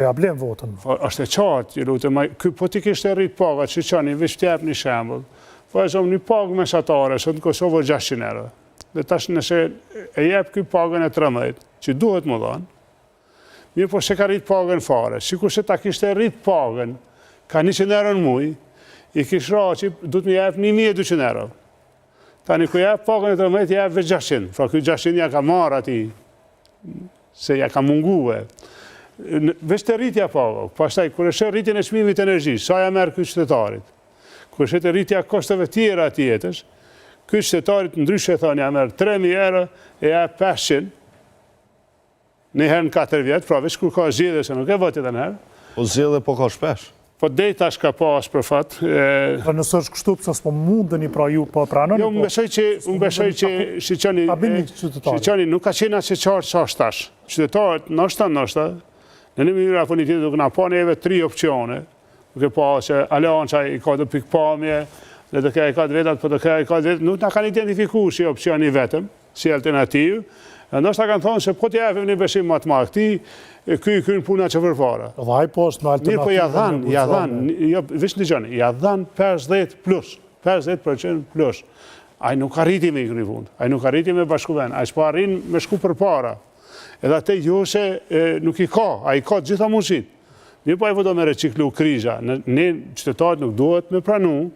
Ja blen votën. Po, është e qartë, ju lutem, ky po t'i kishte rrit pagat, shiqoni, veç t'jap një shembull. Po e zëmë një pagë mesatare, sot në Kosovë 600 euro. Dhe tash nëse e jep ky pagën e 13, që duhet me dhanë, mirëpo s'e ka rrit pagën fare, sikurse ta kishte rrit pagën, ka 100 euro në muj, i kish ra që duhet me jep 1200 euro. Tani kur jep pagën e 13, jep veç 600, pra ky 600 ja ka marrë atij, se ja ka mungue. Veç te rritja pagave, pastaj kur e sheh rritjen e çmimit të energjisë, sa ja merr ky qytetarit? Kur e sheh te rritja kostove tjera të jetës, ky qytetarit ndryshe thonë ja merr 3000 euro e ja 500, një herë në 4 vjet, pra veç kur ka zgjedhje se nuk e vë tjetër herë. Po zgjedhje po ka shpesh. Po deri tash ka pas për fat. Pra nëse është kështu, pse s'po mundeni pra ju po pranoni? Jo, unë po, besoj që, unë besoj që shiqoni, shiqoni, nuk ka qenë aq e qartë sa është tash. Qytetarët, ndoshta, ndoshta, në një mënyrë apo një tjetër duke na pa neve tri opcione, duke pa se Aleanca i ka do pikëpamje, LDK i ka të vetat, PDK i ka të vetat, nuk na kanë identifiku si opcion i vetëm si alternativë, e ndoshta kanë thonë se po t'i japim një besim më të madh këtij, ky i kryen punët që përpara. Dhe ai po është me alternativë. Mirëpo ja dhanë, ja dhanë, jo, veç ndëgjoni, ja dhanë 50 plus, 50% plus. Ai nuk arriti me i kry punët, ai nuk arriti me bashku vendin, ai s'po arrin me shku përpara. Edhe atë jo se nuk i ka, ai ka të gjitha mundësitë. Mirëpo ai po do me reciklu kriza, ne qytetarët nuk duhet me pranu,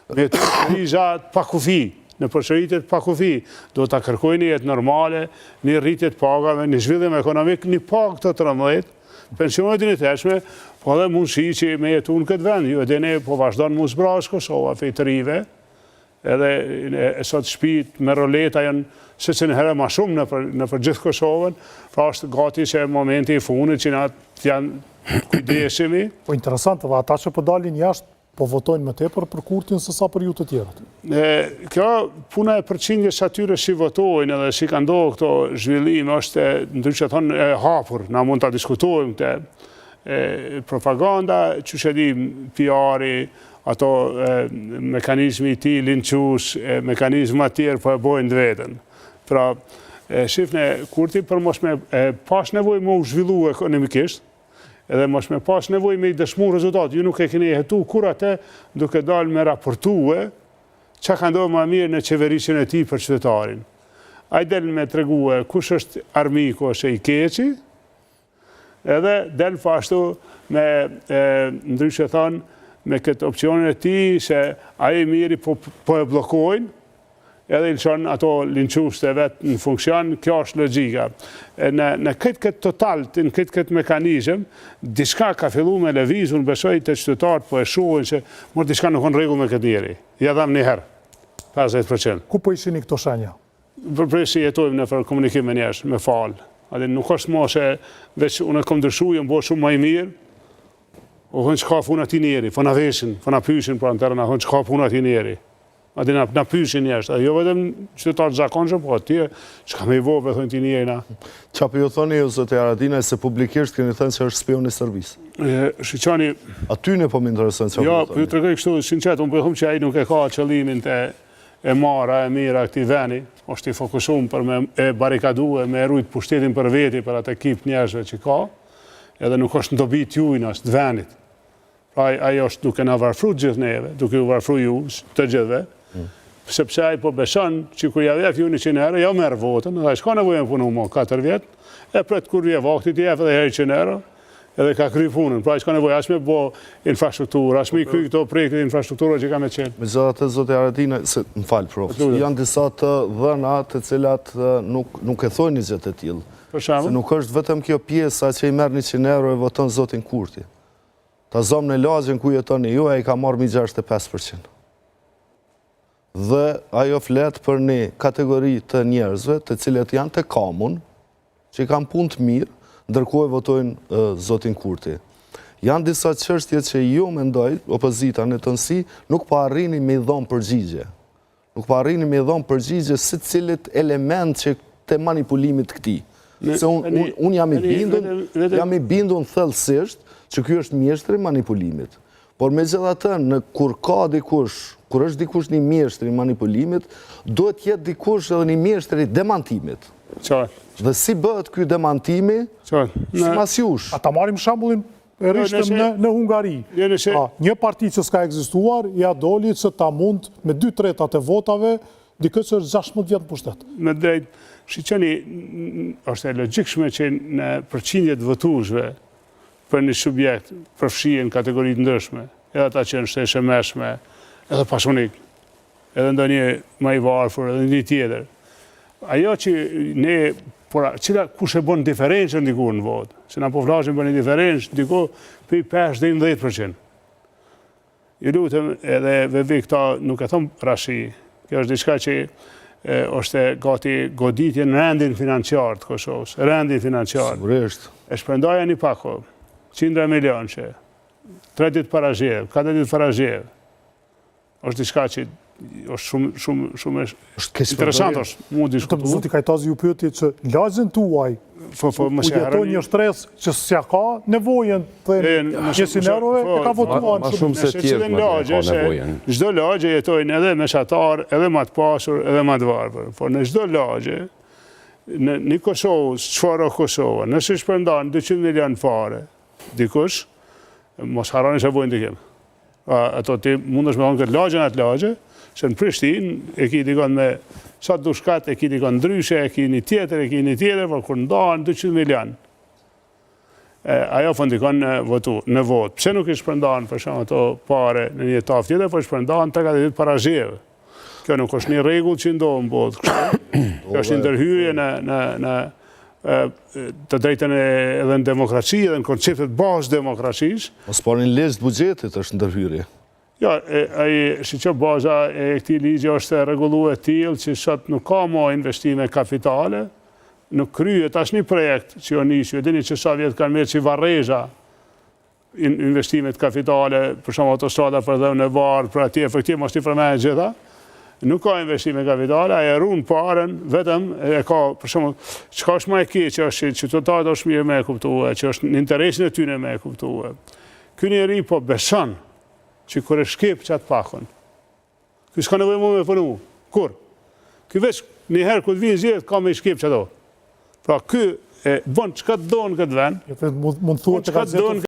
me jetu kriza pa kufi, në përsëritjet pa kufi, duhet ta kërkojnë një jetë normale, një rritje të pagave, një zhvillim ekonomik, një pagë të 13, pensione të dinjitetshme, po edhe mundësi që me jetu në këtë vend. Ju e dini, po vazhdon mu zbraz Kosova, prej të rive, edhe e sot shpit me roleta janë secilën herë ma shumë nëpër, nëpër gjithë Kosovën, pra është gati që momenti i fundit që na janë kujdesimi. Po interesant, edhe ata që po dalin jashtë, po votojnë më tepër për Kurtin se sa për ju të tjerët. E, kjo puna e përqindjes atyre si votojnë edhe si ka ndodhur këto zhvillime është ndryshe thonë e hapur, na mund ta diskutojmë këtë. E, propaganda, qysh e di, PR-i, ato e, mekanizmi i tij linçues, e, mekanizma tjerë po e bojnë të vetën. Pra, e, shifne, Kurti për mos me e, pas nevojë me u zhvillu ekonomikisht, edhe mos me pas nevojë me i dëshmu rezultat, ju nuk e keni hetu kur atë duke dalë me raportue çka ka ndodhur më mirë në qeverisjen e tij për qytetarin. Ai del me tregue kush është armiku ose i keqi, edhe del po ashtu me e, ndryshe thonë me këtë opcionin e tij se ai i miri po, po e bllokojnë, edhe i lëshon ato linçuesit e vet në funksion, kjo është logjika. E në, në këtë këtë total, në këtë këtë mekanizëm, diçka ka fillu me lëviz, unë besoj të qytetarët po e shohin se mor diçka nuk në rregull me këtë njeri. Ja dham një herë, 50%. Ku po i shihni këto shenja? Për prej si jetojmë nëpër komunikim me njerëz, me falë. Edhe nuk është mo se veç unë e kom ndryshu, jam bo shumë ma i mirë, o thonë çka puna atij njeri, po na vesin, po na pyesin po në terren, na thonë çka puna atij njeri. A di na, na pyesin njerëz, jo vetëm qytetarë të zakonshëm, po atje çka me i bo, po thonë ti njeri na. Qa po ju thoni ju, zoti Haradinaj, se publikisht keni thënë që është spion i Serbisë? E, shiqoni... Aty ne po më intereson çka po jo, ju thoni. Jo, po ju tregoj kështu, sinqert, unë po ju them që ai nuk e ka qëllimin të e mara e mira këtij veni, është i fokusum për me e barikadu e me e rujt pushtetin për veti, për atë ekip njerëzve që ka, edhe nuk është në dobi t'jujnë, as të venit. Pra ai ai është duke na varfru të gjithë neve, duke ju varfru ju të gjithëve, mm. sepse ai po beson që kur ja jep ju 100 euro, ja merr votën, dhe ai s'ka nevojë me punu më 4 vjet, e pret kur vjen vakti t'i jep edhe herë 100 euro, edhe ka kry punën. Pra ai s'ka nevojë as me bo infrastrukturë, as me i kry këto projekte infrastrukture që ka me qenë. Megjithatë, zoti Haradinaj, se më fal, prof, janë disa të dhëna të cilat nuk, nuk e thojnë një gjë të tillë. Për shembull? Se nuk është vetëm kjo pjesa që i merr 100 euro e voton zotin Kurti. Ta zëmë në lagjen ku jetoni ju, ai ka marrë 65%. Dhe ajo flet për një kategori të njerëzve të cilët janë të kamun, që i kanë punë të mirë, ndërkohë e votojnë zotin Kurti. Janë disa çështje që ju mendoj, opozita në tërësi, nuk po arrini me i dhonë përgjigje. Nuk po arrini me i dhonë përgjigje secilit element që të manipulimit këtij. Se unë un jam i bindun, jam i bindun thellësisht që ky është mjeshtër i manipulimit. Por megjithatë, në kur ka dikush, kur është dikush një mjeshtër i manipulimit, duhet jetë dikush edhe një mjeshtër i demantimit. Qartë. Dhe si bëhet ky demantimi, simas jush? A ta marrim shembullin e rishtëm në, në Hungari. Pra, një parti që s'ka ekzistuar, ia doli që ta mund me 2 tretat e votave, dikë që është 16 vjet në pushtet. Me drejt, shiqoni, është e logjikshme që në përqindje të votuesve për një subjekt përfshihen kategori të ndryshme, edhe ata që janë shtresë e mesme, edhe pasunik, edhe ndonjë më i varfër, edhe një tjetër. Ajo që ne, por cila kush e bën diferencën diku në votë, se na po flasim për një diferencë diku prej 5 deri në 10%. Ju lutem edhe vevi këta nuk e thom rashi, kjo është diçka që është gati goditje në rendin financiar të Kosovës, rendin financiar. Sigurisht. E shpërndaja një pako, qindra milion që, tre ditë para zgjedhjeve, katër ditë para zgjedhjeve, është diçka që është shumë, shumë, shumë është interesant është mu diskutu. Zoti Kajtazi ju pyeti që lagjen tuaj, po, po, ku jeton një shtresë që s'ja ka nevojën të 100 eurove, e ka votuar Ma shumë se tjerë më ka nevojën. Çdo lagje jetojnë edhe meshatar, edhe ma të pasur, edhe ma të varfër. Por në çdo lagje, në një Kosovë, çfarë o Kosova, nëse shpërndan 200 milion pare, dikush, mos harroni se bojnë ndikim. Ato ti mundesh me thonë këtë lagje në atë lagje, se në Prishtinë e ki dikon me sa dushkat, e ki dikon ndryshe, e ki një tjetër, e ki një tjetër, por kur ndahen 200 milion, ajo po ndikon në votu, në votë. Pse nuk i shpërndan për shembull ato pare në një etapë tjetër, po i shpërndan 3-4 ditë para zgjedhjeve. Kjo nuk është një rregull që ndodh në botë kështu. Kjo është një ndërhyrje në në në të drejtën edhe në demokraci edhe në konceptet bazë të demokracisë. Mos po në ligj të buxhetit është ndërhyrje. Jo, ai shiqo baza e këtij ligji është e rregulluar e tillë që sot nuk ka më investime kapitale, nuk kryhet asnjë projekt që jo nisë, ju e dini që sa vjet kanë mbetë si varreza investimet kapitale, për shembull autostrada për Dheun e Bardhë, për atje, për këtje, mos t'i përmend gjitha, nuk ka investime kapitale, ai e run paren, vetëm e ka, për shembull, çka është më e keqe është që qytetarët është mirë me e kuptue, që është në interesin e tyre me e kuptue. Ky njeri po beson që kur e shkep qat pakon, Ky s'ka nevojë më me punu. Kur? Ky veç një herë kur të vinë zgjedhjet ka me i shkep qato. Pra ky e bën çka të do në këtë vend. Jo, mund të thuhet që ka zgjedhur.